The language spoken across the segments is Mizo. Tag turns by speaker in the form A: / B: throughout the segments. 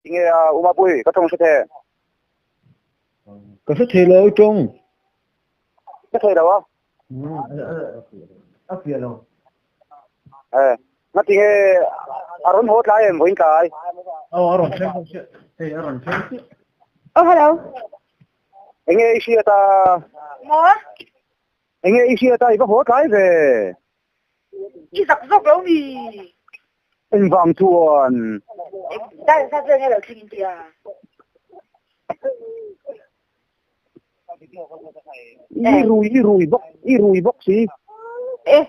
A: Tinge a U Mapui, ka tawng hre thei.
B: Ka hre thei lo i tawng.
A: Hre thei lo a?
B: A fiah lo.
A: Eh, nga tinge a rawn haw tlai em vawiin tlai?
B: Aw, a rawn thleng chiah. Hei, a rawn thleng chiah.
C: Oh, hello.
A: Enge i hriat a?
C: Maw?
A: Enge i hriat a, i va haw tlai ve.
C: I zak zawk lo mi?
A: Engvang chuan?
C: Dar zat vel nge lo thleng in tia?
A: I rui i rui bawk i rui bawk si.
C: E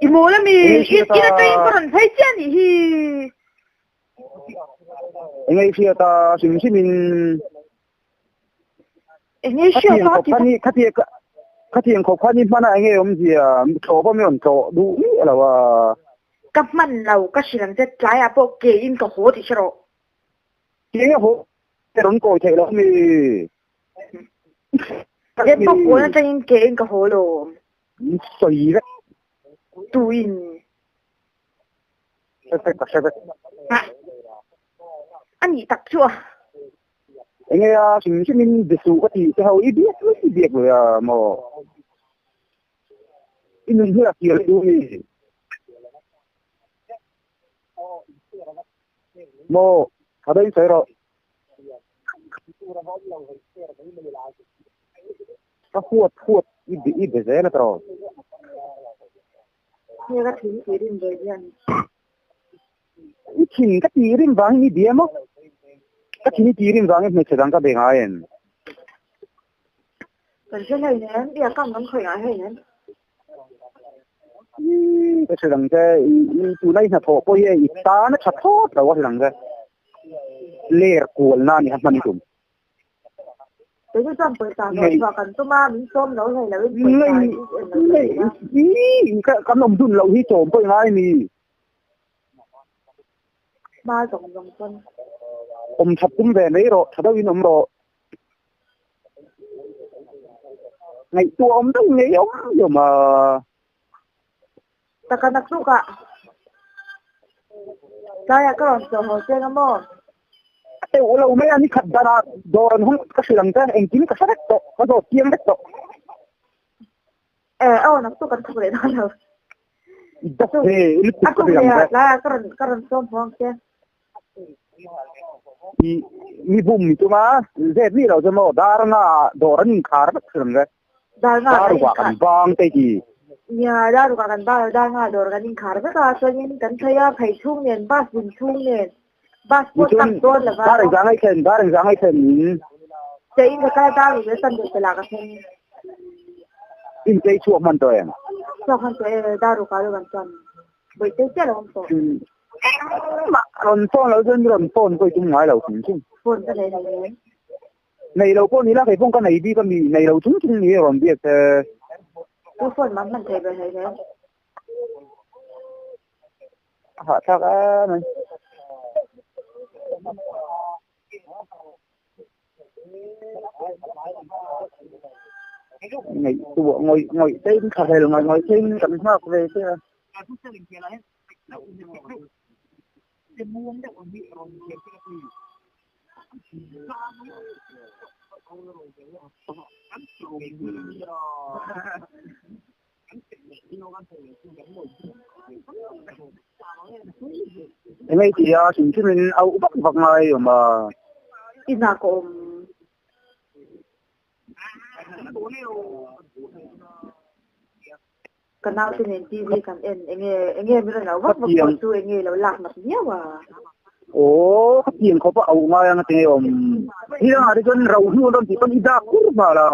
C: i mawl ami? I in atangin ka rawn phei chiah anih hi.
A: Enge i hriat a hrim hrim in.
C: Enge i hriat a ti
A: bawk. Khatiang khawp khan i hman a enge awmzia tlawh pawh mi rawn tlawh duh miah lo a.
C: Ka hman lo ka hrilh ang che tlaiah pawh ke in ka haw tih hre rawh.
A: Ke nge haw i rawn kawi theih loh mi?
C: Ke pawh kawi atangin ke in ka haw lo.
A: Min sawi vek.
C: Tu in.
A: Hre vek ka hre vek.
C: A nih tak chu a.
A: Enge a hrim hrim in be suh ka tih te ho i biak lui i biak lui a maw? I nun hi a kir duh mi? Maw? A daih sawi rawh. Ka huat huat i i be zel a tawh.
C: Nge ka thin tih rim ve hian.
A: I thin ka tih rim vangin i bia maw? Ka thin i tih rim vangin hmeichhe dang ka be ngai em?
C: Kan hre hlei nen, i account kan khawih ngai hei nen.
A: Ka hre dang che, i tuna i hnathawh pawh hi i tan a tha thlawt lo a hre dang che. Ler kualna a ni kha hman i tum.
C: Kei chu chuan pawisa hlawh chhuah kan tum a, min sawm lo hlei lo in pawisa i en lo ta nia.
A: Kan awm dun loh hi chawm pawh i ngai mi.
C: Hma zawng zawng chuan.
A: Awm that tum ve mai rawh, tha deuhin awm rawh. Ngaihtuah awm deuh ngei awm awm a.
C: Taka naktuk ah tlaiah ka rawn chawh haw chiang a maw?
A: A teuh lo mai a, ni khat danah dawr an hawng ka hrilh ang che, engkim ka hre vek tawh, ka zawt chiang vek tawh.
C: E aw naktuk kan thawk leh dawn lo.
A: I dawk ve lutuk ka hrilh ang che.
C: Tlaiah ka rawn ka rawn sawm haw ang che.
A: I mi bum mi chunga zep mi lo chu maw dar nga dawr an inkhar vek hrilh ang che.
C: Dar nga
A: Dar rukah kan bang te ti.
C: Nia, dar rukah kan bang lo, dar nga dawr kan inkhar vek a, chuanin kan phei a, phei chhung nen, bus din chhung nen, bus pawh tak dawn lo va.
A: Dar engzah ngai thlen, dar engzah ngai thlen in.
C: Che in ka kal a, dar ruk leh chan ve lah ka thleng.
A: In chei chhuak hman tawh em?
C: Chhuak hman tawh e, dar rukah lo kan chuan bawihte chiah lo awm tawh.
A: Engmah rawn phone lo chuan rawn phone pawh i tum ngai lo hrim hrim.
C: Phone ka nei lo em?
A: Nei lo pawh ni la, kei pawh ka nei bik a mi, nei lo chung chung ni a rawn biak che.
C: Tu phone mah hman thei ve hlei hle.
A: A hahthlak em mai. Ngaihtuah ngawih ngawih te in thlahlel ngawih ngawih te in kan nghak ve che a. Engei ti a hrim hrim in auh vak vak ngai awm a.
C: Inah ka awm. Ka naute nen TV kan en enge enge min rawn auh vak vak pawh chu enge lo lak nat viau a.
A: Aw khatiang khawp a auh ngai ang enge awm. Ni dangah te chuan ro hnu an rawn tih pawn i dak kur nghal a.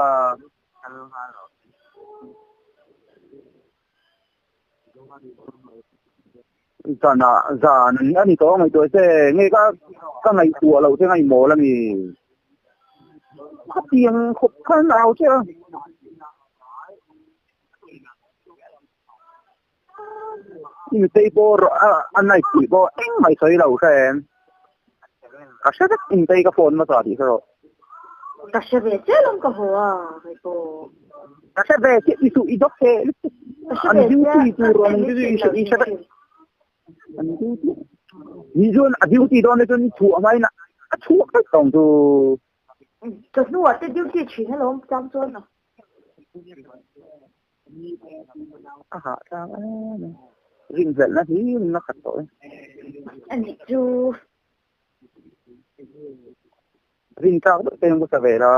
A: Zanah zan a ni tawh a ngaihtuah che nge ka ka ngaihtuah loh che ngaihmawl a ni. Khatiang khawp khan au che a. I nutei pawh a night tih pawh engmah i sawi lo hre em? Ka hre vek i nutei ka phone hmasa tih hre rawh.
C: Ka hre ve chiah lawm ka haw a hei pawh.
A: Ka hre ve chiah i suh i dawk theh lutuk.
C: Ka hre ve chiah
A: An duty tur an i hre vek. An duty. Ni chuan a duty dawn te chuan chhuah hmain a chhuak vek tawng chu.
C: Chawhnuah te duty thin alawm chang chuan a.
A: A hahthlak em a, rinhlelhna hlir in a khat tawh e.
C: A nih chu.
A: Rintlak deuh te in ka sa ve la.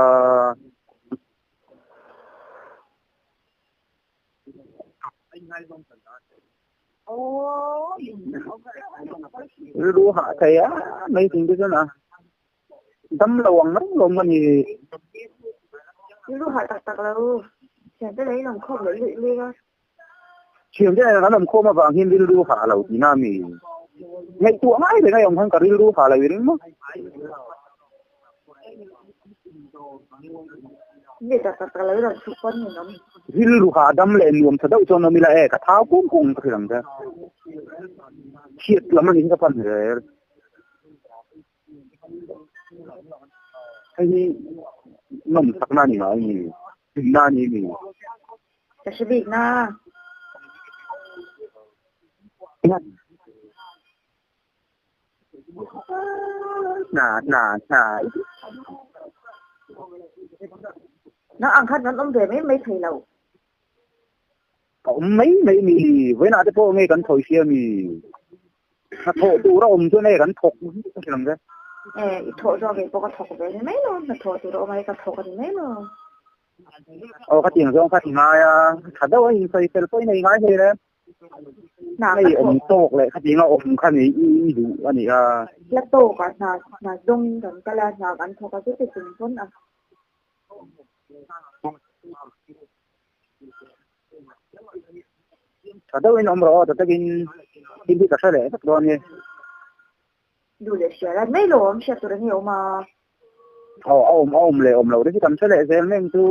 A: Rilru hah thei a mai thing te chuan a dam lo ang mai lawm ka ni.
C: Rilru hah tak tak lo thiante leh in awm khawm leh luih luih a.
A: Thiante leh kan awm khawm avang hian rilru hah lo tihna a mi. Ngaihtuah ngai reng a awm khan ka rilru hah lo i ring maw? Rilru hahdam leh nuam tha deuh chuan awm ila e, ka thau kung kung ka hrilh ang che. Chhiat lam anih hi ka pan zel. Hei hi nawm sakna a ni ngai mi, hlimna a ni mi.
C: Ka hre bik na.
A: Hna hna hna
C: Nang ang khan kan awm ve mai mai thei lo.
A: Ka awm mai mai mi, vawiinah te pawh nge kan thawi sia mi. Hna thawh tur a awm chuan hei kan thawk ka hre lang che.
C: E, i thawh zawk ve pawh ka thawk ve ni mai lo, hna thawh tur a awm a hei ka thawk a ni mai lo.
A: Aw ka tiang zawng kha i ngai a, tha deuh a insawi fel pawh i nei ngai hle le.
C: Hna
A: Hei
C: ka
A: awm
C: thawh.
A: tawk leh khatianga awm kha ni i duh a ni a.
C: Hla tawkah hna hna zawngin kan kal a, hna kan thawk a chuti chung pawn a.
A: Tha deuhin awm rawh aw, ta takin thil hi ka hre leh vek dawn nia.
C: Duh leh hria lai mai lo awm hriat tur enge awm a.
A: Aw a awm a awm leh awm lo te chu kan hre leh zel mai ang chu.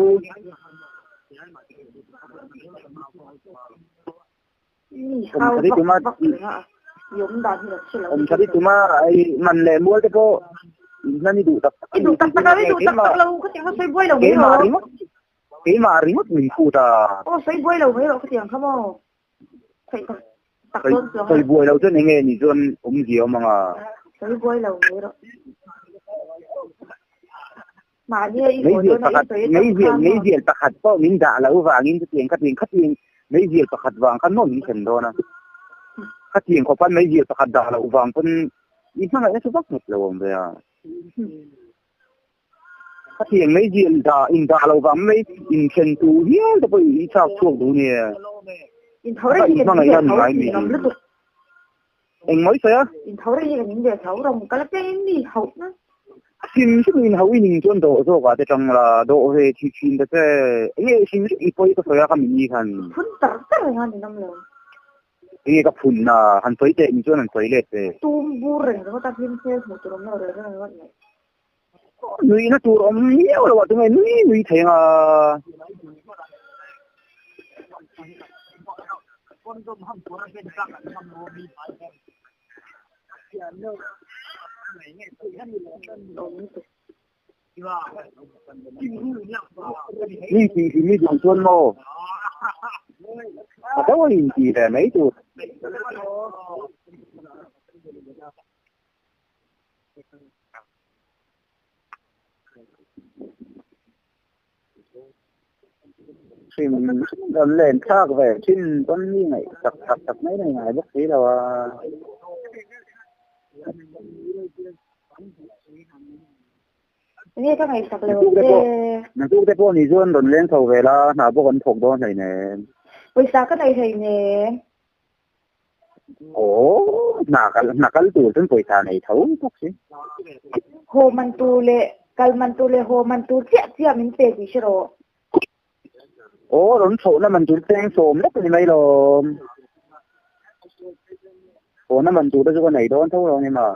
C: Mi
A: Awm
C: hau
A: tha ti
C: vak
A: tuma
C: vak reng a i awm dan hi kan hre lo
A: awm tha ti tuma ai man leh mual te pawh in hlan i duh tak tak
C: I
A: a ni
C: duh tak
A: tih
C: tak
A: chu
C: lo i duh tak
A: keimah
C: tak lo ka tiang kha sawi buai lo mai
A: keimah
C: rawh.
A: ringawt keimah ringawt min phut a.
C: Aw sawi buai lo mai rawh ka tiang kha maw. Sawi tak tak dawn chuang
A: Sawi buai lo chuan enge ni chuan awmzia awm ang a.
C: Sawi buai lo mai rawh. Mahni a i haw
A: Meizial
C: dawn a i
A: pakhat
C: sawi atang
A: meizial
C: khan maw.
A: meizial pakhat pawh min dah loh vangin chutiang khatiang khatiang meizial pakhat vang khan maw min thlen dawn a. Khatiang khawpa meizial pakhat dah loh vang pawn i hmangaihna chu vak nghet lo awm ve a. Khatiang meizial dah indah loh vang mai inthlen tur hial te pawh i chak chhuak duh nia.
C: Intho reng hi
A: Ka
C: ka ning
A: inhmangaihna
C: ve
A: ni
C: tho
A: ngai mi.
C: ninawm lutuk.
A: Eng mai sawi a?
C: Intho reng hi ka ning ve tho rawng kal apiangin mi hauh na.
A: Hrim hrim in hauh i ning chuan dawh zawk ah te tang la, dawh ve thih thin ta che. Enge hrim hrim i pawi ka sawi a ka mini khan.
C: Phun tar tar reng a ninawm lo.
A: Enge ka phun a, han sawi teh ni chuan han sawi let ve.
C: Tum bur reng ringawt a hlim hmel hmuh tur awm lo reng reng ringawt mai.
A: Nuihna tur awm miau lo ah tunge nui nui thei anga. Mi tih hi mi duh chuan maw? A deuh a intih ve mai tur. Hrim rawn len thlak ve thin pawn mi ngaih tak tak tak mai nei ngai bawk si lo a.
C: Enge ka ngaihsak lo che.
A: Naktuk te pawh ni chuan rawn leng chho ve la, hna pawh kan thawk dawn hleinem.
C: Pawisa ka nei hleinem.
A: Aw, hna kal hna kal tur chuan pawisa nei tho bawk si.
C: Haw man tur leh kal man tur leh haw man tur chiah chiah min pe tih hre rawh.
A: Aw, rawn chhohna man tur cheng sawm lek a ni mai lawm. Hawna man tur te chu ka nei dawn tho lo a ni ma.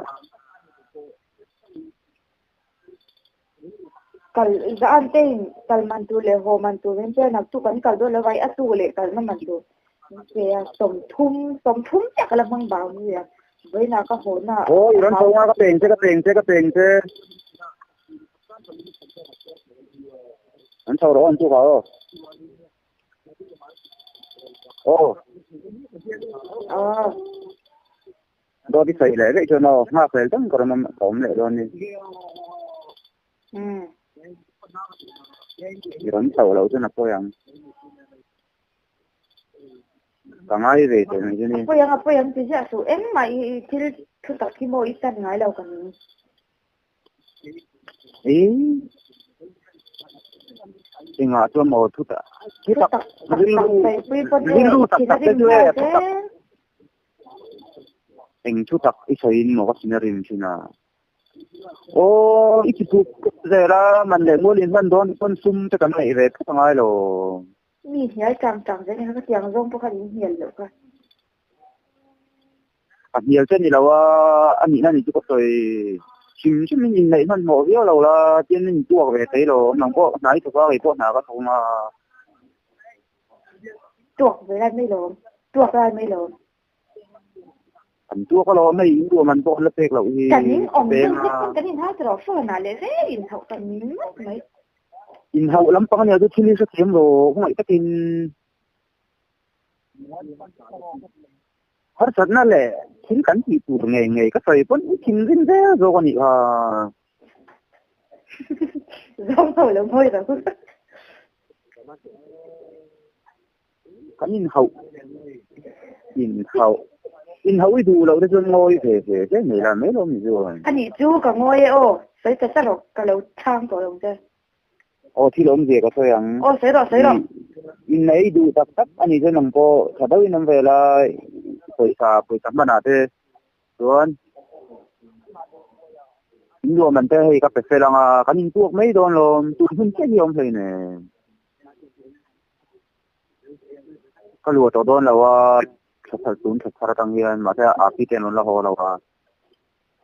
C: Kal zan te in kal man tur leh haw man tur min pe a, naktuk kan kal dawn lo vai a tuk leh kalna man tur min pe a, sawmthum sawmthum chiah ka la hmang bang mai a, vawiinah ka haw na
A: Aw i rawn tho nga ka peng che ka peng che ka peng che. An chho rawh aw an tuk ah aw. Aw.
C: Aw.
A: Dawt i sawi leh daih chuan aw, nghak hlel dang ka rawn awm ka awm leh dawn ni. I rawn chhoh loh chuan a pawi ang. Ka ngai ve teh mai chu ni.
C: A pawi ang, a pawi ang ti ziah suh. Engmah i thil thu tak hi maw i tan ngai lo ka ning.
A: I engah chuan maw thu tak thu tak rilru rilru tak tak te chu e thu tak eng thu tak i sawiin maw ka thin a rim thin a. Aw i ti puk puk zel a man leh mual in hman dawn pawn sum te kan neih ve phawt a ngai lo.
C: Mi hnial chang chang zel eng ka tiang zawng pawh khan in hnial loh kha.
A: A hnial che ni lo a, a nihna ni chu ka sawi hrim hrim in inneih hmanhmawh viau lo la, tin in tuak ve thei lo, nang pawh hna i thawk a, kei pawh hna ka thawk a.
C: Tuak ve lai mai lo, tuak lai mai lo.
A: An tuak alawm hei in ruahman pawh an la pek loh hi
C: Kan in awm deuh hlek pawn kan inhau ta rawh phone ah leh reng inhauh kan ning ngawt mai.
A: Inhauh lampang ania chu thil hi hrethiam rawh khawngaih takin harsatna leh thil kan tih tur ngei ngei ka sawi pawn i thinrim zel zawk a nih kha.
C: Zawng ho lo mawi lo.
A: Kan inhauh inhauh inhauh i duh loh te chuan ngawi ve ve ve mai la mai lo mi chuan.
C: A nih chu ka ngawi e aw, sawi ta ta rawh ka lo chhang tawh lo che.
A: Aw thil awmzia ka sawi ang.
C: Aw sawi rawh sawi rawh.
A: Innei duh tak tak a nih chuan nang pawh tha deuhin awm ve la pawisa pawisa hmanah te chuan in luahman te hei ka pe fel ang a kan intuak mai dawn lawm tun hun chiah hi a awm hleinem. Ka luah tawh dawn lo a, thla thar tun thla thar atang hian mahse a pi te an rawn la haw lo a,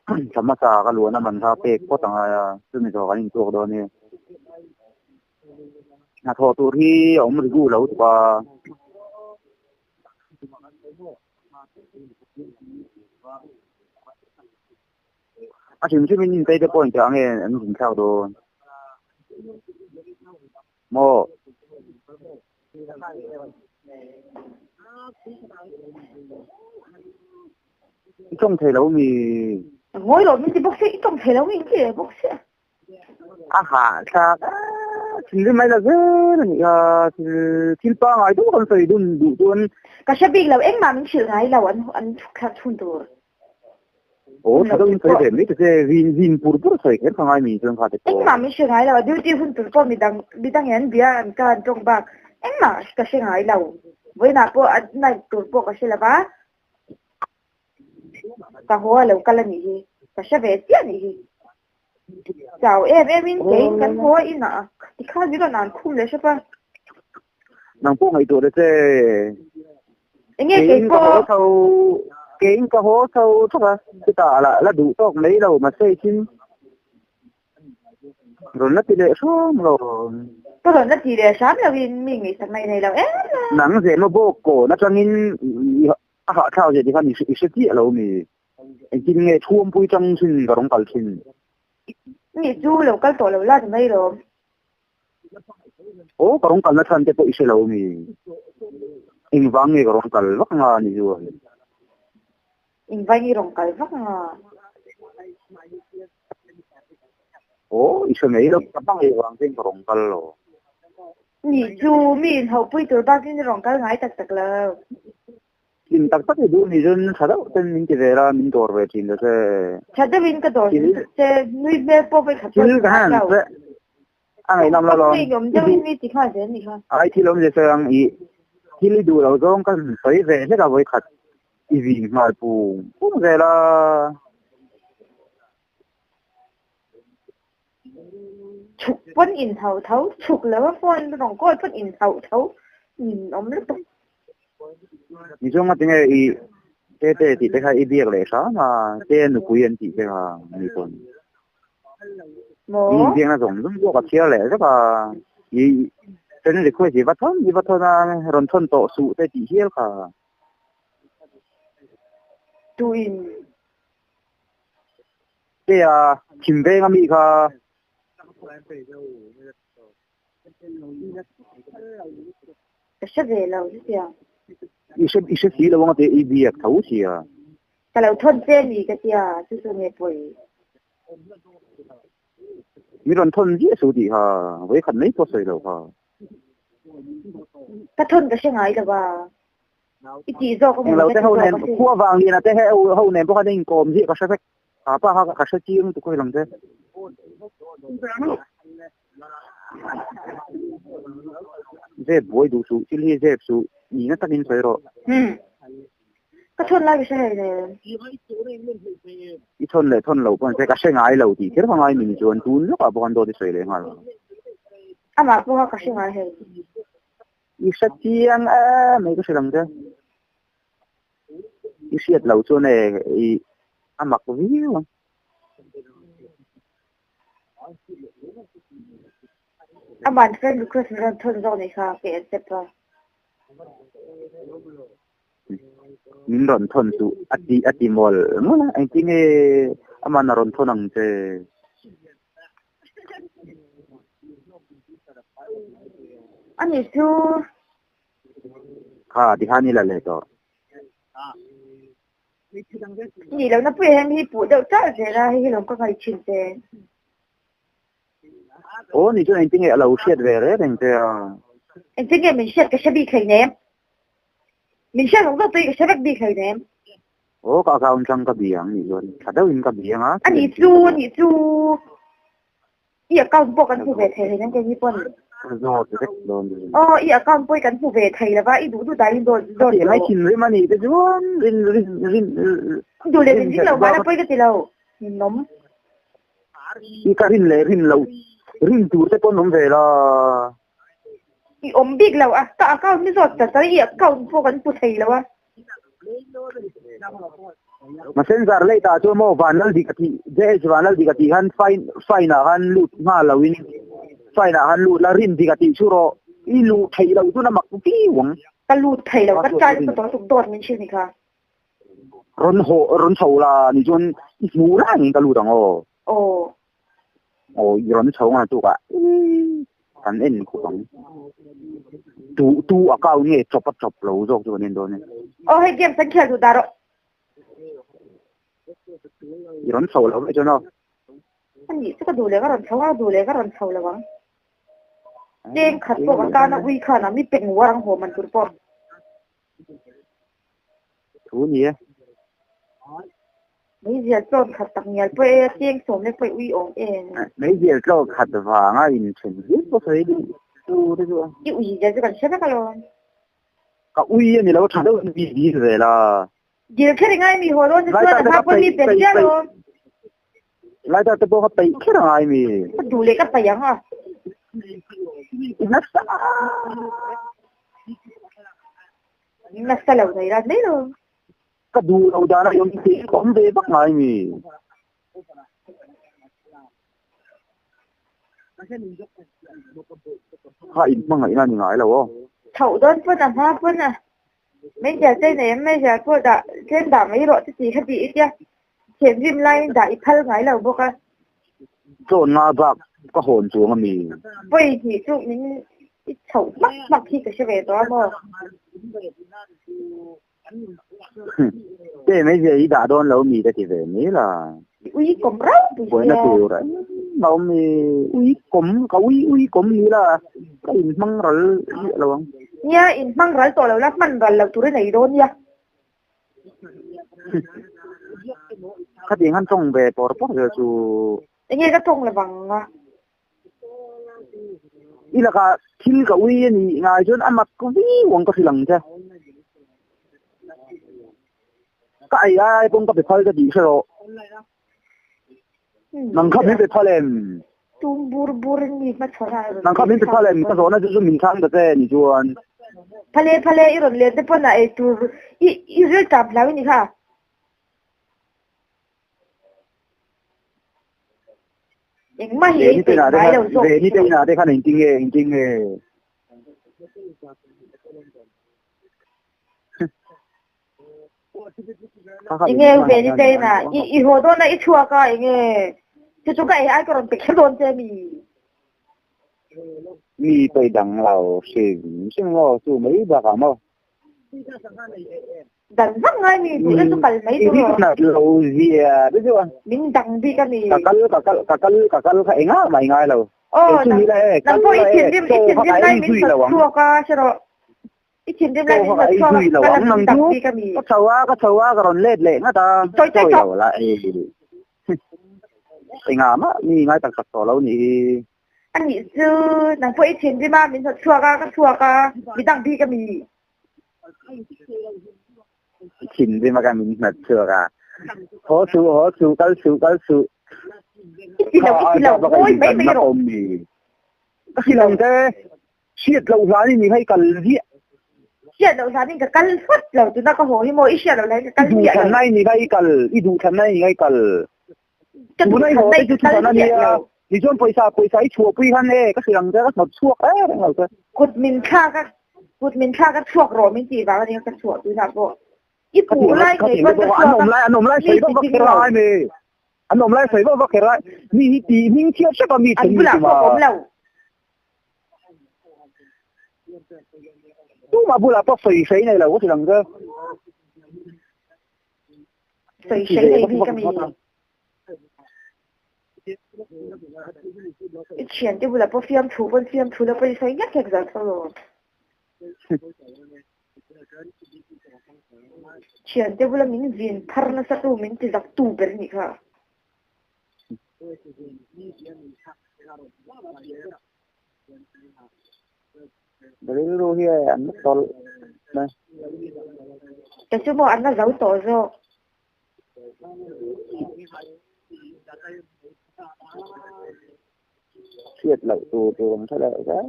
A: thla hmasa ka luahna man kha pek phawt a ngai a, chumi zawh kan intuak dawn hi. Hnathawh tur hi a awm ri duh lo tuk a. A hrim hrimin intei te pawh engtiang nge an zinthlak dawn? Maw? I tawng thei lo mi?
C: Ngawi lo min ti bawk sia, i tawng thei lo mi in ti leh bawk sia.
A: A hahthlak a, thinrim mai la zel a nih kha, thil thil pangngai deuh kan sawi dun duh chuan.
C: Ka hre bik lo, engmah min hrilh ngai lo an an thukthlak chhun tur.
A: Aw tha deuhin sawi ve mai ta che, zin zin pur pur sawi kher ka ngai mi chuan kha te pawh.
C: Engmah min hre ngai lo, a duty hun tur pawh midang midang in an bia an ka an tawng bak engmah ka hre ngai lo. Vawiinah pawh a night tur pawh ka hre lo va, ka haw a lo kal a nih hi, ka hre ve chiah a nih hi. Chau em em in keiin kan haw a inah tikhan min rawn an khum leh hrep a.
A: Nang pawh ngaihtuah ta che.
C: Enge kei pawh.
A: Keiin ka haw chho thawk a, chutah la la duh tawk mai lo mahse thin rawn la ti leh hram lo.
C: Ka rawn la ti leh hram lo in mi ngaihsak mai nei lo em a.
A: Nang zema bawk kawn atangin a hahthlak zia tikhan i hre chiah lo mi. Engtin nge thuampui tang thin ka rawn kal thin.
C: Mi chu lo kal tawh lo la ni mai lawm.
A: Aw ka rawn kalna chhan te pawh i hre lo mi? Engvang nge ka rawn kal vak nga ni chuan?
C: Engvang i rawn kal vak nga?
A: Aw i hre mai lo, ka hmangaih vang ten ka rawn kal lo.
C: Ni chu mi inhauhpui tur bakin i rawn kal ngai tak tak lo.
A: Hlim tak tak i duh ni chuan tha deuh ten min ti ve la, min dawr ve thin ta che.
C: Tha deuhin ka dawr thin ta che, nui hmel pawh vei khat pawh
A: Thil ka han che, a ngaihnawm lo lawm.
C: Ngeihnawm deuhin mi ti nghal zel ni kha.
A: Ai thil awm zia sawi ang i thil i duh lo zawng ka sawi ve hlek a vawi khat i vin nghal pung pung zel a.
C: Chhuk pawn inhauh tho, chhuk lo a phone rawn call pawn inhauh tho, ninawm lutuk.
A: Ni chuan nga tinge i tete tih te kha i biak leh hram a, te nupui an tih te kha ni pawn.
C: Maw?
A: I inbiakna zawng zawng pawh ka chhiar leh vek a, i friend request i va thawn i va thawn a, rawn thawn tawh suh te tih hial kha.
C: Tuin.
A: Te a, thim veng a mi kha.
C: Ka hre ve lo chutiang.
A: I hre i hre si lo anga te i biak tho sia.
C: Ka lo thawn che ni ka tia, chu chu nge pawi.
A: Mi rawn thawn ziah su tih kha, vawikhat mai pawh sawi lo kha.
C: Ka thawn ka hre ngai lo a, i tih zawk a
A: Englo
C: maw
A: te
C: ka ti
A: ho
C: zawk
A: nen,
C: a sin.
A: khua vang lian a te ho nen pawh khan a inkawm ziah ka hre vek. Kha pa kha ka hre chiang lutuk khawi lang che. Zep buai duh suh, thil hi zep suh, nihna takin sawi rawh.
C: Umm. Ka thawn lai ka hre hei nen.
A: I thawn leh thawn loh pawh ni se ka hre ngai lo tih kher ka ngai min chuan tun lawkah pawh khan dawt i sawi leh nghal.
C: Amah pawh kha ka hre ngai hei.
A: I hre chiang em mai ka hre lang che. I hriat loh chuan e i a mak viau ang.
C: Aman friend request min rawn thawn zawk nih kha ka accept a.
A: Min rawn thawn chu a ti a ti mawl mawl a, engtin nge aman a rawn thawn ang che?
C: Ani chu.
A: Kha tikhan i la leh tawh.
C: Ni lo na pui hian hi puh deuh chauh zel a, hei hi lawm ka ngaih thin che.
A: Aw ni chuan engtin nge a lo hriat ve reng reng che a?
C: Engtin nge min hriat ka hre bik hleinem. Min hriat zawk zawk pawhin ka hre vek bik hleinem.
A: Aw ka account tang ka bia ang nih chuan tha deuhin ka bia ang a.
C: A nih chu, a nih chu. I account pawh kan hmu ve thei hleinem keini pawn.
A: Ka zawt vek dawn chu.
C: Aw i account pawh hi kan hmu ve thei lova i duh duh dahin dawt
A: Ka
C: dawt
A: tih mai
C: rawh.
A: thinrim a nih te chuan rin rin rin
C: Duh leh
A: rin
C: min ring lo
A: hlelh
C: mahla
A: bak
C: pawi ka ti lo. Ninawm.
A: I ka rin leh rin loh rin tur te pawn awm ve la.
C: I awm bik lo a ka account ni zawt ta char i account pawh kan hmu thei lo a.
A: Messenger late ah chuan maw Vanlaldik a tih JH Vanlaldik a tih khan fine fine ah khan lut nghal lo in fine ah khan lut la rin dik a tih chu rawh i luh theih loh chuan a mak viau ang.
C: Ka lut thei lo ka try nasa tawh lutuk dawt min hrilh ni kha.
A: Rawn haw rawn chho la ni chuan i hmuh reng in ka lut ang aw.
C: Aw.
A: Aw i rawn chho nghal tuk ah kan en khawp ang. Tu tu account nge chawp a chawp lo zawk chu kan en dawn e.
C: Aw hei games an khel duh dah rawh.
A: I rawn chho lo vek chuan aw.
C: A nih chu ka duh leh ka rawn chho a, duh leh ka rawn chho lo ang. Cheng khat pawh ka tan a ui khan a mi pek nguar ang haw man tur pawh.
A: Thu ni e.
C: Meizial tlawn khat tak ngial pawh e, cheng sawm lek pawh i ui awm e.
A: Meizial tlawn khat vanga inthen hial pawh sawi duh tu te chu a.
C: I ui zia chu kan hre vek alawm.
A: Ka ui a ni lo, tha deuh in mi dil ve la.
C: Dil kher i ngai mi haw dawn che chuan a hma pawn mi pe chiah alawm.
A: Laita te pawh ka peih kher a ngai mi.
C: Ka duh leh ka peih ang a.
A: I nasa.
C: Nasa lo nei ran mai lo.
A: Ka duh lo dan a awm tih ka awm ve vak ngai mi. Kha in hmangaihna ni ngai lo aw.
C: Chhoh dawn pawn a hma pawn a. Meizial te nei em meizial pawh dah tlem dah mai rawh chuti kha ti i tia thianghlim laiin dah i phal ngai lo bawk a.
A: Chawn nga bak ka hawn chuang a mi.
C: Pawi hnih chu min i chhoh hmak hmak hi ka hre ve tawh a maw.
A: Te meizial i dah dawn lo mi ka ti ve mai la.
C: I ui kawm rau pui sia.
A: Buaina tur a awm i ui kawm ka ui ui kawm ni la ka inhmang ral miah lo ang.
C: Nia inhmang ral tawh lo la hman ral lo tur i nei dawn nia.
A: Khatiang khan tawng ve pawr pawr zel chu.
C: Enge ka tawng lovang a.
A: I lakah thil ka ui a nih ngai chuan a mak viau ang ka hrilh ang che. Ka ei ai pawn ka pe phal ka tih hre rawh. Nang kha min pe phal em?
C: Tum bur bur in mi hmachhawn a rawn
A: Nang kha min pe phal em? Ka zawhna chu chu min chhang ta che ni chuan.
C: Phale phale i rawn len te pawn a ei tur i i ril tap hlau i ni kha. Engmah hi ei peih ngai lo zawk.
A: Veni te inah te khan engtin nge engtin nge.
C: Enge Veni te inah i i haw dawn a i chhuak a enge chu chu ka ei ai ka rawn pe kher dawn che mi.
A: Mi pawi dang lo hrim hrim maw chu mai bakah maw.
C: Dan vak ngai mi duh na chu kal mai
A: tur aw. Nat lo zia te chu a.
C: Min dang bik a mi.
A: Ka kal ka kal ka kal ka kal kha engah mah i ngai lo.
C: Aw nang nang pawh i thinrim i thinrim lai min hnawt chhuak a hre rawh. I thinrim lai min hnawt chhuak a ka kal a min dang bik a mi.
A: Ka chho a ka chho a ka rawn let leh ngat a.
C: Sawi sawi tawh.
A: La e. Engah mah mi ngai tak tak tawh lo nih hi.
C: A nih chu nang pawh i thinrim a min hnawt chhuak a ka chhuak a mi dang bik a mi.
A: Thinrim a ka min hnawt chhuak a. Haw suh, haw suh, kal suh, kal suh.
C: I ti lo, i ti lo, ngawi mai mai rawh.
A: Ka hrilh ang che, hriat loh hlanin i hei kal ziah.
C: Hriat loh hlanin ka kal phawt lo, tuna ka haw hi maw, i hriat loh hlanin ka kal ziah lo.
A: I duhthlanna i ni kha i kal, i duhthlanna i ni kha i kal.
C: Ka
A: Tuna i haw
C: duhthlanna
A: te
C: i
A: chu
C: ka kal
A: thuthlan a
C: ziah
A: nia.
C: lo.
A: Tichuan pawisa, pawisa i chhuahpui khan e, ka hrilh ang che, ka hnawt chhuak em reng lo che.
C: Kut min thlak a, kut min thlak a chhuak rawh min tih vang a nia ka chhuah tunah pawh. I puh lai ngei pawn ka
A: An
C: chhuak
A: awm
C: a,
A: lai, an awm lai
C: mi
A: sawi vak
C: ti
A: vak
C: ding
A: kher
C: lo.
A: ai mi. An awm lai sawi vak vak kher ai. Mi hi tih hming chhiat hrep a mi
C: An
A: then mi
C: bulah
A: tum a.
C: pawh ka awm lo.
A: Tumah bulah pawh sawi sawi nei lo ka ti lang che.
C: Sawi sawi nei bik a mi. I thiante bulah pawh fiamthu pawn fiamthu la pawh i sawi nghet nghet zat alawm. Thiante bula min vin phar nasa tu min ti zak tu ber nih kha.
A: Rilru hi an la tawlh mai.
C: Kei chu maw an la zo tawh zawk.
A: Hriat loh tur tur ang tha leh zel.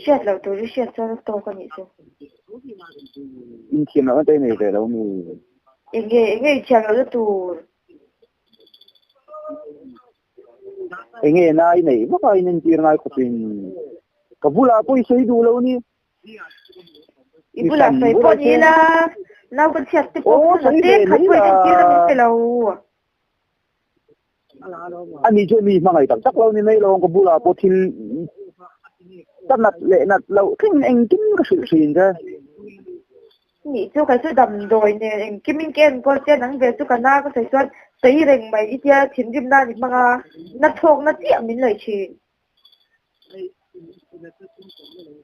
C: Hriat loh tur hi hriat chuan a tawk a nih chu.
A: Inthiam lohna te i nei ve lo mi?
C: Enge enge inthiam lohna tur?
A: Enge na i neih vak a in entir ngai khawpin ka bulah pawh i sawi duh lo ni.
C: I bulah sawi pawh ni ila nau ka chhiat te pawh ka te khat pawh in entir a min pe lo.
A: Ani chu mi hmangaih tak tak lo ni mai lo ka bulah pawh thil ka nat leh nat loh thleng engkim ka hrilh thin che.
C: Nih chu kei chu damdawi nen engkim in ka enkawl che nang ve chu ka na ka sawi chuan sawi reng mai i tia thinrim na ni hmang a na thawk na chiah min laih thin.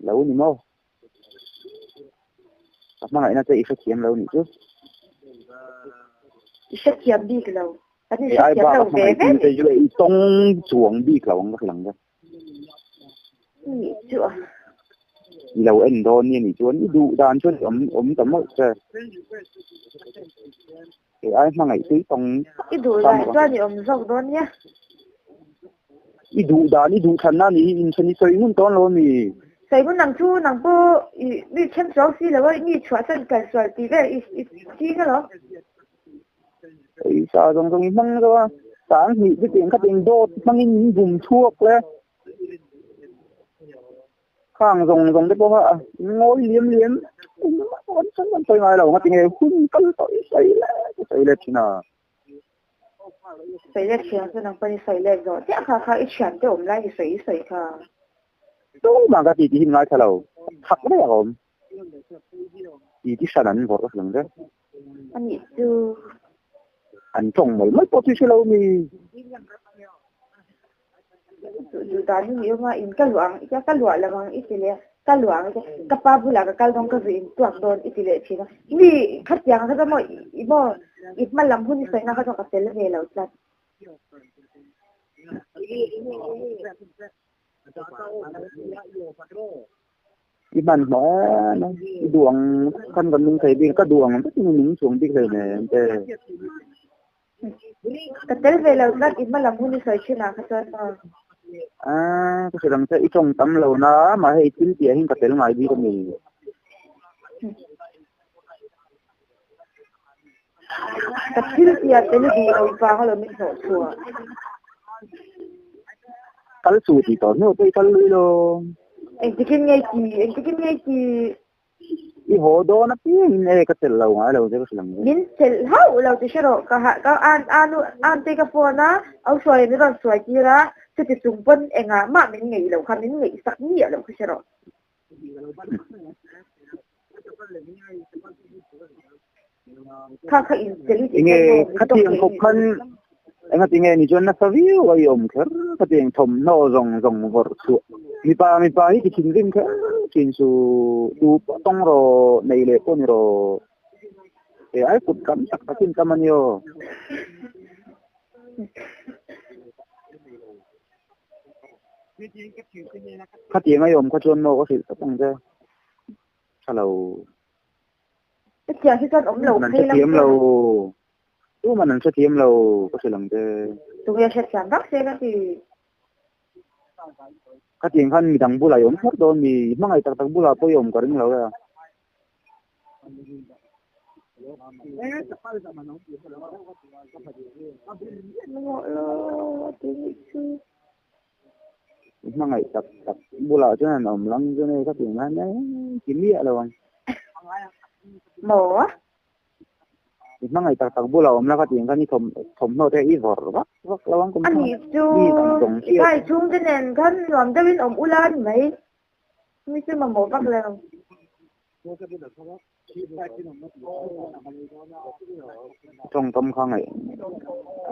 A: Lo ni maw? Ka hmangaihna che i hrethiam lo nih chu.
C: I hrethiam bik lo. Kan in hrethiam lo ve ve
A: nih. I tawng chuang bik lo ang ka hrilh ang che.
C: Nih chu a.
A: I lo en dawn nia nih chuan i duh dan chuan i awm awm ta mawlh che. Kei ai hmangaih tui tawng
C: I duh dan chuan i awm zawk dawn nia.
A: I duh dan i duh thanna ni hi inthen i sawi ngun tawn lo a mi?
C: Sawi ngun nang chu nang pawh i mi then suau si lo a, mi chhuah chuan kal sual tih vel i i ching alawm.
A: Pawisa zawng zawng i hmang zo a, sang hnih chu tiang khatin dawt hmangin min bum chhuak le. Khang zawng zawng te pawh kha ngawi liam liam engmah kan sawi ngai lo ngatinge hun kal tawh i sawi let i sawi let thin a.
C: Sawi let thiam chu nang pawn i sawi let zawh chiah kha kha i thian te awm lai i sawi i sawi kha.
A: Tumah ka titi hi ngaithla lo, thak daih a awm. Titi hran an vawrh ka hre lang che.
C: A nih chu.
A: An tawng mawlh mawlh pawh chu i hre lo mi.
C: Duh duh dan hi ni awm a, in ka luah ang i tia, ka luah lo ang i ti leh a, ka luah ang i tia, ka pa bulah ka kal dawn ka zu in tuak dawn i ti leh thin a, mi khatiang kha chuan maw i maw i hma lam hun i sawina kha chuan ka tel ve lo tlat.
A: I hmanhmawh em a, i duh ang khan kan nung thei bik, ka duh ang vek in i nung chuang bik hleinem te.
C: Ka tel ve lo tlat i hmalam hun i sawi thin ah kha chuan maw.
A: Aaa ka hre dang che i tawng tam lo na mah hei thil tih ah hian ka tel ngai bik a ni.
C: Ka thil tih ah tel duh lo vang alawm i hnawh chhuah.
A: Kal chu tih tawh hnu pawh i kal lui lo.
C: Engtikin nge ti engtikin nge ti.
A: I haw dawn apiangin e ka chelh lo ngai lo che ka hrilh ang che.
C: Min chelh hauh lo ti hre rawh ka ha ka an anu ante ka phone a au hruai min rawn sawi tir a chuti chung pawn engah mah min ngeih loh kha min ngeih sak miah loh kha hre rawh. Kha kha in tel i tih
A: Enge
C: chuan maw min tawk
A: khatiang
C: thei
A: khawp
C: ni.
A: khan engati nge ni chuan nasa viau a i awm kher khatiang thawmhnaw zawng zawng vawrh chhuah mipa mipa hi ti thinrim kher thin chu tu pawh tawng rawh nei leh pawh ni rawh e ai kut tam tak takin tam a ni aw. Khatiang a i awm kha chuan maw ka hrilh tawp ang che tha lo.
C: Hetiang hi chuan awm lo
A: An
C: phei lang
A: hrethiam lo.
C: chuan.
A: Tuman an hrethiam lo ka hrilh ang che.
C: Tunge hrethiam vak se ka ti.
A: Khatiang khan midang bulah i awm kher dawn mi, i hmangaih tak tak bulah pawh i awm ka ring lo e a. I hmangaih tak tak bulah chuan an awm lang chu nei khatiang khan e ti miah lo ang.
C: Maw?
A: I hmangaih tak tak bulah awm la khatiang khan i thawm thawmhnaw te i vawrh vak vak lo ang kum
C: A nih chu
A: mi dang zawng
C: i
A: hriat.
C: kai chhungte nen khan nuam deuhin awm ula a ni mai. Mi chu mamawh vak lo.
A: Tawngkam kha ngaih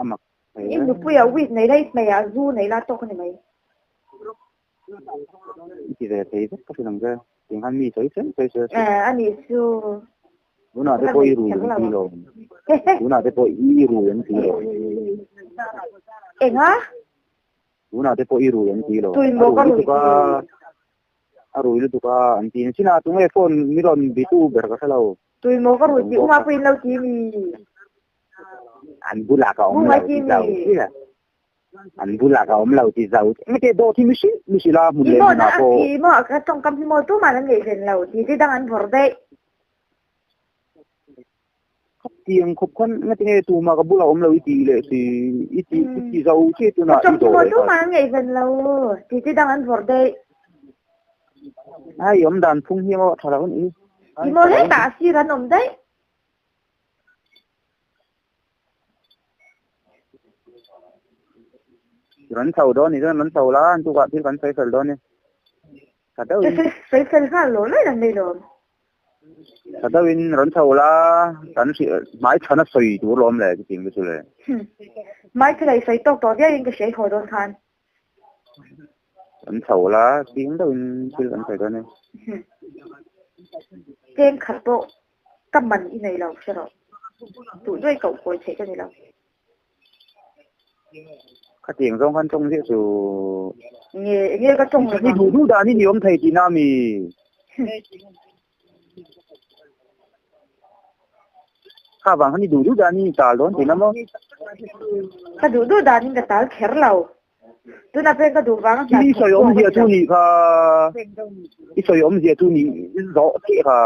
A: a mak thei
C: I
A: e.
C: nupuia weed nei la i hmeiah zu nei la tawk a ni mai.
A: I ti ve thei vek ka hrilh ang che. Tiang khan mi sawi sawi sawi sawi a
C: Eh, a nih chu.
A: Tunah te
C: Ka
A: pawh i
C: nei
A: rui
C: kher
A: an
C: lo
A: ti
C: ang.
A: lo. Tunah te pawh i rui an ti lo.
C: Enga?
A: Tunah te pawh i rui an ti lo.
C: Tui
A: A
C: maw
A: rui
C: ka rui
A: lutuk a.
C: ti?
A: A rui lutuk a, an ti chin a, tunge phone mi rawn bitu ber ka hre lo.
C: Tui maw ka rui ti uma pawhin lo ti mi.
A: An bulah ka awm lo ti zau chiah. An bulah ka awm lo ti zau chiah. Engate dawt hi mi hrilh mi hrilh a hmun leh hmunah pawh.
C: I maw ka tawngkam hi maw tumah an neih ven lo ti te dang an vawrh daih.
A: Khatiang khawp khan engati nge tumah ka bulah awm lo i tih leh si i ti i ti zo chiah tunah i
C: Ka tawng hi
A: dawh
C: maw
A: leh
C: tumah an ngaih ven lo ti te dang an vawrh daih.
A: Ai awm dan phung hi maw tha lo a nih hi.
C: I maw hetah a sir an awm daih.
A: Rawn chho dawn ni chuan rawn chho la an tukah thil kan sawi fel dawn ni. Tha deuhin.
C: Sawi fel nghal lo lai lang nei lo.
A: Tha deuhin rawn chho la, kan hrilh hmai chhana sawi tur lawm le chutiang te chu le.
C: Hmai chhana i sawi tawk tawh viauin ka hria i haw dawn khan.
A: Rawn chho la, ching deuhin thil kan sawi dawn e.
C: Cheng khat pawh ka man i nei lo hre rawh. Duh duai koh kawi theih ka ni lo.
A: Khatiang zawng khan tawng ziah chu.
C: Nge enge ka tawng lo
A: Ni duh duh dan hi ni awm thei tihna a mi. Kha vang khan ni duh duh dan hi ni tal dawn tihna maw?
C: Ka duh duh danin ka tal kher lo. Tunah pawhin ka duh vang a
A: I sawi awmzia chu nih kha. I sawi awmzia chu nih zawh chiah kha.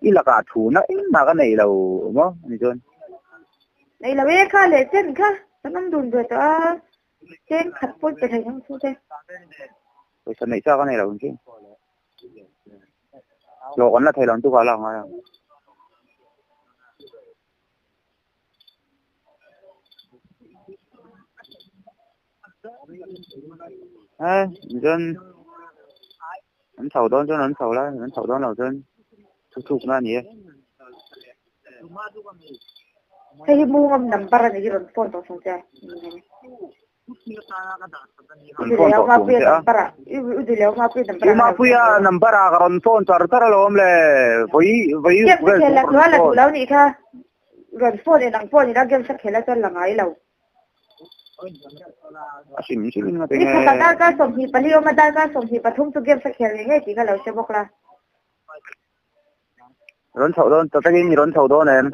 A: I lakah thuna engmah ka nei lo maw ani chuan.
C: Nei lo e kha leh chen kha kan awm dun ve tawh a cheng khat pawh pe thei ang chu te.
A: Pawisa neih chak a nei lo ang chu. Hlawh kan la thei lo ang tukah lak ngai ang. Eh, chuan an chho dawn chuan an chho la, an chho dawn lo chuan thu thuk na a ni e.
C: Hei hi mungam number a ni hi rawn phone tawh chung che.
A: Rawn phone tawh chung che a. U Mapuia number a ka rawn phone char char alawm le. Vawi vawi
C: vel chu ka rawn phone. Lo nih kha. Rawn phone en ang pawh ni la game sa khela chuan la ngai lo.
A: A hrim hrim in ngati
C: nge. Ni khat darkar 24 awm a darkar 23 chu game sa khel ngei ngei tih kha lo hre bawk la.
A: Rawn chhoh dawn ta takin i rawn chho dawn em?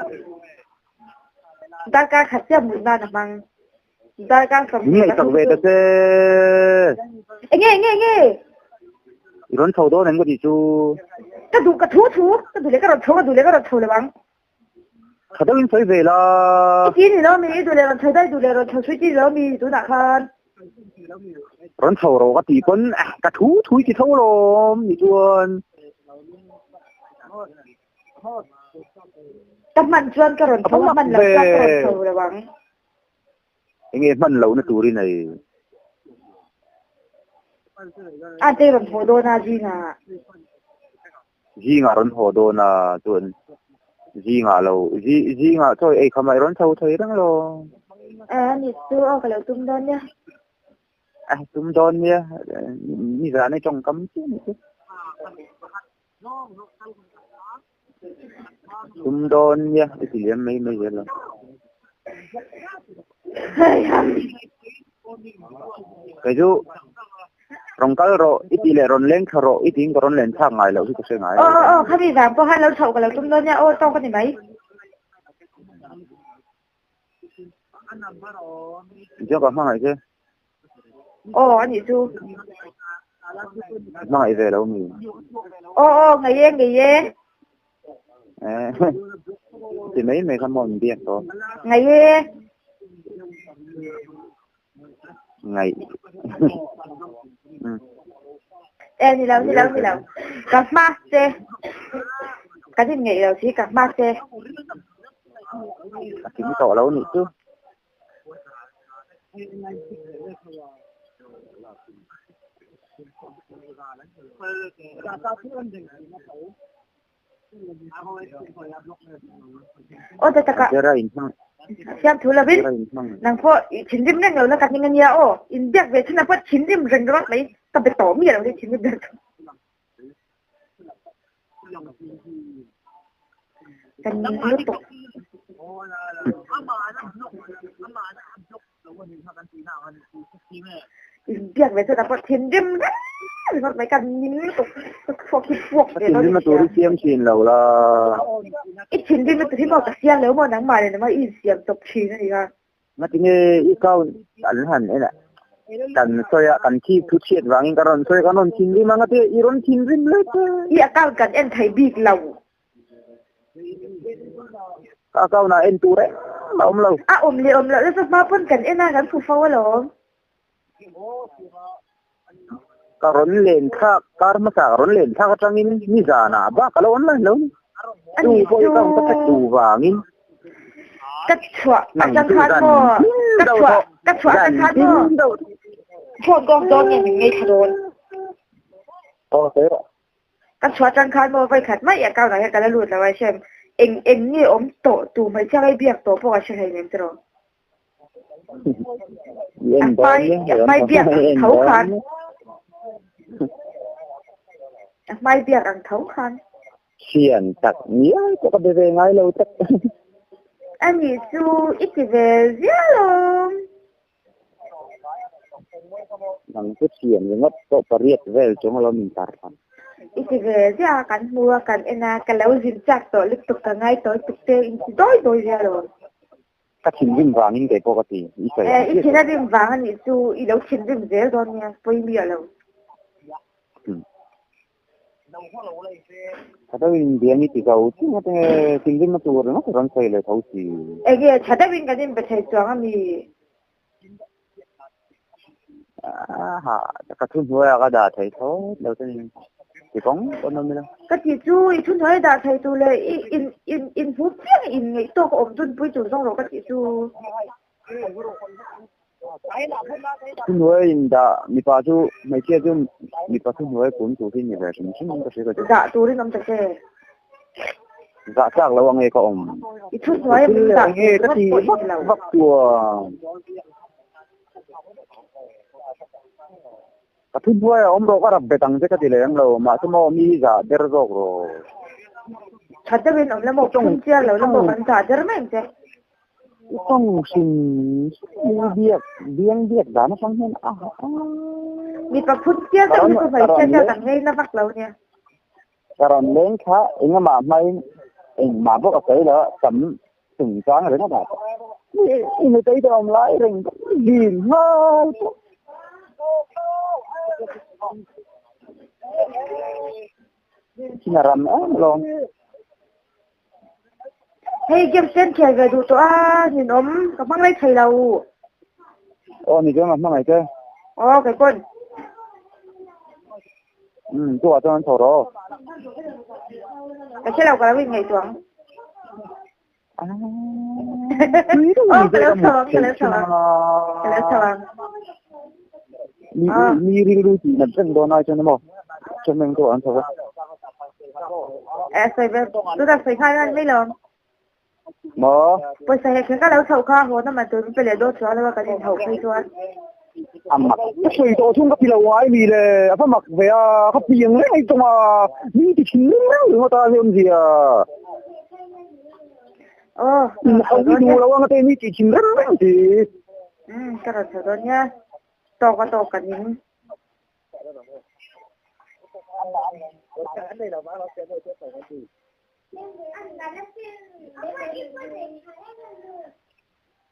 C: Darkar khat chiah mut nan a hmang. Darkar
A: 23 Min ngaihsak ve ta che.
C: Enge enge enge?
A: I rawn chho dawn em ka tih chu?
C: Ka duh ka thu thu ka duh leh ka rawn chho ka duh leh ka rawn chho lo ang.
A: Tha deuhin sawi ve la.
C: I ti ni lo mi, i duh leh rawn chho daih, duh leh rawn chho sui ti ni lo mi tunah khan.
A: Rawn chho rawh ka tih pawn ka thu thui ti tho lawm ni chuan.
C: Ka hman chuan ka rawn chho a, hman loh chuan ka rawn chho lo ang.
A: Enge hman lohna turin ei.
C: A te rawn haw dawn a zingah.
A: Zingah rawn haw dawn a chuan zingah lo zingah chaw ei khamah i rawn chho thei reng lo.
C: A ni chu aw ka lo tum dawn nia.
A: A tum dawn nia nizan i tawngkam chiah ni chu. Tum dawn nia i ti liam mai mai zel lo. Kei chu rawn kal rawh i tih leh rawn leng thla rawh i tiin ka rawn len thlak ngai loh hi ka hre ngai lo.
C: Aw aw khami vang pawh khan lo chhoh ka lo tum dawn nia aw tawk a ni mai.
A: Tichuan ka hmangaih che.
C: Aw a nih chu.
A: Hmangaih ve lo mi.
C: Aw aw ngei e ngei e.
A: Eh ti mai mai kha maw min biak tawh.
C: Ngei e.
A: Ngaih.
C: E ni lo ni lo ni lo. Ka hma che. Kan in ngeih lo si ka hma che.
A: A kim tawh lo nih chu.
C: Aw ta taka siam thu lovin nang pawh i thinrim reng lo la ka hming ania aw inbiak ve chhunah pawh thinrim reng rawt mai ka be tawh miah lo hi thinrim reng chu Kan ning lutuk. Inbiak ve chuan a pawh thinrim reng ringawt mai kan ning lutuk ka thluak hi puak ve dawn
A: Thinrim a tur i siam thin lo la.
C: I thinrim a tur hi maw ka siam lo maw nangmah leh nangmah i insiam tawp thin a nia.
A: Ngatinge i account an han en a kan sawi a kan thi thu chhiat vangin ka rawn sawi a kan rawn thinrim a ngatinge i rawn thinrim let che.
C: I account kan en thei bik lo.
A: Ka account ah en tur em a awm lo.
C: A awm leh awm loh nasa hma pawn kan en a kan phu fo alawm.
A: Ka rawn len thlak kar hmasa ka rawn len thlak atangin nizanah bak a lo online lo ni.
C: Ani
A: Tu pawh i
C: chu
A: account ka check duh vangin.
C: Ka chhuah
A: Nang
C: atang
A: chu
C: khan
A: zan
C: maw
A: tin
C: ka
A: deuh
C: chhuah
A: tawh
C: ka chhuah
A: zan
C: atang khan
A: tin
C: maw
A: deuh
C: phone ka off dawn nge min ngaithla dawn.
A: Aw sawi rawh.
C: Ka chhuah atang khan maw vawi khat mai account ah hian ka la lut lo a hriat eng eng nge awm tawh tu hmeichhia ka i biak tawh pawh ka hre hlei nem tiraw.
A: I en dawn nia
C: A hmai biak ang tho khan A hmai biak ang tho khan.
A: Thian tak ngial pawh ka be ve ngai lo tak.
C: Ani chu i ti ve zial awm.
A: Nang chu thian ringawt pawh pariat vel chung alo min tar thlang.
C: I ti ve ziah a, kan hmu a, kan en a, ka lo zin chak tawh lutuk, ka ngai tawh lutuk te in ti dawi dawi ziah lo.
A: Ka thinrim vangin kei pawh ka ti, i sawi ang
C: I
A: chiah
C: thin a rim vang a nih chu i lo thinrim zel dawn nia, pawi miah lo.
A: Tha deuhin biang i ti zo chiang a tinge thinrim a tur ringawt rawn sawi leh tho si.
C: Enge tha deuhin kan inbe thei chuang a mi?
A: Aha, ka thu hnuaiah ka dah thei tho lo te ni. Ti kawng pawn awm ila.
C: Ka ti chu i thu hnuai dah thei tur leh i in in in hmu piang in ngaih tawk a awm dun pui tur zawng rawh ka ti chu.
A: Thu hnuai in dah mipa chu hmeichhia chu mipa thu hnuai kun tur hi ni ve hrim hrim in ka hria ka ti.
C: Zah turin awm ta che.
A: Zah tlak lo ange ka awm.
C: I thu hnuai a min dah
A: Enge ka ti vak vak chuan. Ka thu hnuai a awm rawh ka rap bet ang che ka ti leh ang lo mahse maw mi hi zah der zawk rawh.
C: Tha deuhin awm la maw phun chiar lo la maw kan zah der mai ang che.
A: I tawng hrim hrim hi biak biang biak dan atang hian a a.
C: Mipa phun chiar deuh hi chu hmeichhia chiar kan ngei na vak lo nia.
A: Ka rawn leng kha engemaw hmain engmah bawk a sawi lo a, tam chungchang ringawt ah pawh i nutei te awm lai reng zin nghal pawh. China ram em alawm.
C: Hei game ten khel ve duh tawh a ninawm ka hmang lai thei lo.
A: Aw ni chuan ka hmangaih che.
C: Aw kei pawn.
A: Umm chuvah chuan an chho rawh aw.
C: Ka hre lo ka lo inngaihtuah ang.
A: Tui deuh
C: Aw
A: ni
C: ka
A: che
C: lo
A: ka
C: chho
A: mut
C: ang ka
A: theih
C: lo chho
A: thin
C: ang
A: ang
C: ka lo chho ang.
A: Mi mi rilru tih nat reng dawn ai chuan emaw chuan meng deuh an chho a.
C: E sawi ve tunah sawi nghal nghal mai lo.
A: Maw?
C: Pawisa he kher ka lo chhoh kha haw na man tur min pe leh dawn chuang lo a kan inhauh phei chuan.
A: A mak ka sawi tawh chhung ka ti lo ngai mi le a va mak ve a ka piang reng ai tawng a mi ti thin reng reng ringawt a hei awmzia.
C: Aw
A: Inhauh hi duh lo anga te mi ti thin reng reng si.
C: Umm ka rawn chho dawn nia tawk a tawk ka ning.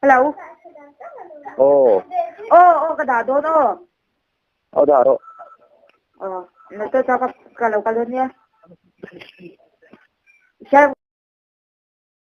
C: Hello.
A: Aw.
C: Aw aw ka dah dawn aw.
A: Aw dah rawh.
C: Aw na te chuan ka lo kal dawn nia. Share.